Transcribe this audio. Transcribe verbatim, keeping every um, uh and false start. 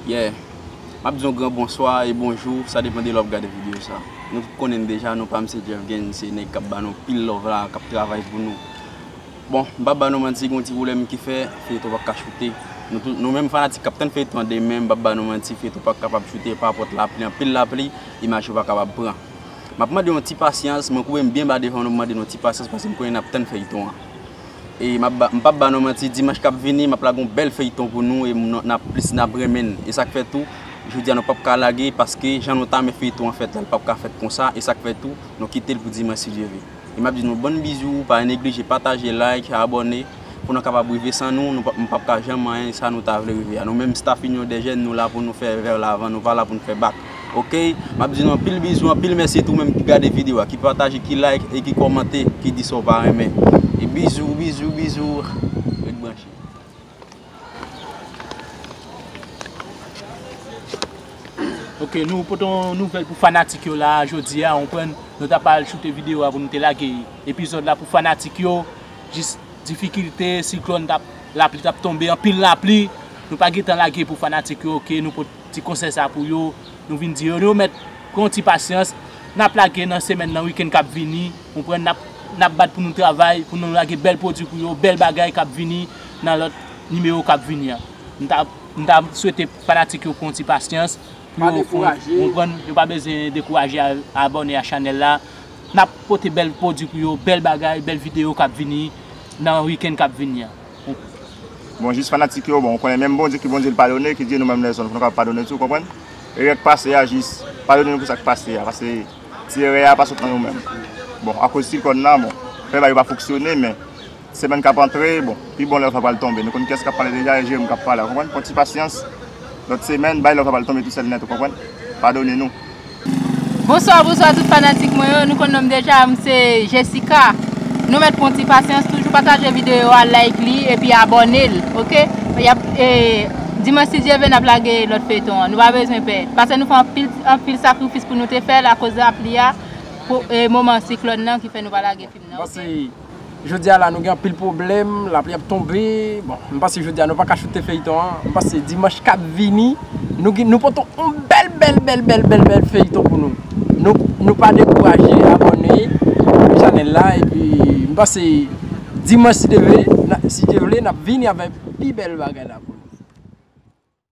Yeah. M ap di yon gran bonswa e bonjou, sa depann de lè w ap gade videyo sa. Nou tout konnen n deja, non pa m se Jeff Gaines, se nèg k ap ba nou pil love la, k ap travay pou nou. Bon, m p ap ba nou manti, gen yon ti pwoblèm ki fè feyton p ap ka choute. Nou tout, nou menm fanatik k ap tann feyton an demen, m p ap ba nou manti, feyton p ap kapab choute pa rapò lapli, anpil lapli, imaj yo pa kapab pran. M ap mande yon ti pasyans, mwen kouri m byen ba devan nou, m mande nou ti pasyans paske m konnen n ap tann feyton an. E m ap ba, m p ap ba nou manti, dimanch k ap vini, m ap lage yon bèl feyton pou nou e n, n ap plis, n ap renmen l. E sa k fè tou, jodi a nou p ap ka lage paske jan nou ta renmen feyton an fèt la, l p ap ka fèt konsa. E sa k fè tou, nou kite l pou dimanch si Dye vle. E m ap di nou bon bizou, pa neglije pataje, like, abòne, pou nou kapab rive san nou, nou p ap, m p ap ka janm anyen sa nou ta vle rive a. Nou menm staff Union des Jeunes, nou la pou nou fè vers l'avant, nou pa la pou nou fè back. Oke? M ap di nou anpil bizou, anpil mèsi tou menm ki gade videyo a, ki pataje, ki like e ki kòmante, ki di sa w pa renmen. E bizou, bizou, bizou. Ret branche. Oke, nou pote yon nouvèl pou fanatik yo la, jodi a, w konprann, nou ta pral choute videyo a pou nou te lage epizòd la pou fanatik yo, jis difikilte, siklòn t ap, lapli t ap tonbe, anpil lapli, nou pa gentan lage pou fanatik yo, oke, nou pote ti konsèy sa pou yo, nou vin di yo, yo mèt pran yon ti pasyans, n ap lage nan semèn nan, wikenn k ap vini, w konprann, n ap, n ap bat pou nou travay, pou nou lage bèl pwodui pou yo, bèl bagay k ap vini nan lòt nimewo k ap vini an. M ta, m ta swete fanatik yo pran yon ti pasyans, pou yo, pou, w konprann, yo pa bezwen dekouraje a, abòne a chanèl la. N ap pote bèl pwodui pou yo, bèl bagay, bèl videyo k ap vini nan wikenn k ap vini an. Bon, jis fanatik yo, bon, w konnen menm Bondye ki Bondye l padone, ki Dye nou menm lèzòm, fò nou kapab padone tou, w konprann? Erè k pase a, jis padone nou pou sa k pase a, paske ti erè a pa sot nan nou menm. Bon, akoz siklòn nan, bon, fè bagay yo pa fonksyone, men semèn k ap antre, bon, pi bon lè w fè pral tonbe. Nou konn kiyès k ap pale deja, e Jerome k ap pale a, w konprann? Pran ti pasyans, lòt semèn, bay lè w fè pral tonbe tou sèl nèt, w konprann? Padone nou. Bonswa, bonswa tout fanatik mwen yo. Nou konn non m deja, m se Jessica. Nou mèt pran ti pasyans, toujou pataje videyo a, like li, epi abòne l, oke? Y ap, e, dimanch si Dye vle, n ap lage lòt feyton an. Nou pa bezwen pè. Paske nou fè anpil, anpil sakrifis pou nou te fè l akoz lapli a, pou, e, moman siklòn nan ki fè nou pa lage fim nan, oke? Jodi a la, nou gen anpil pwoblèm, lapli ap tonbe. Bon, m panse jodi a nou pa ka choute feyton an. M panse dimanch k ap vini, nou gen, nou pote yon bèl, bèl, bèl, bèl, bèl, bèl feyton pou nou. Nou, nou pa dekouraje, abòne pou chanèl la. Epi, m panse dimanch, si Dye vle, n a, si Dye vle, n ap vini avèk pi bèl bagay la.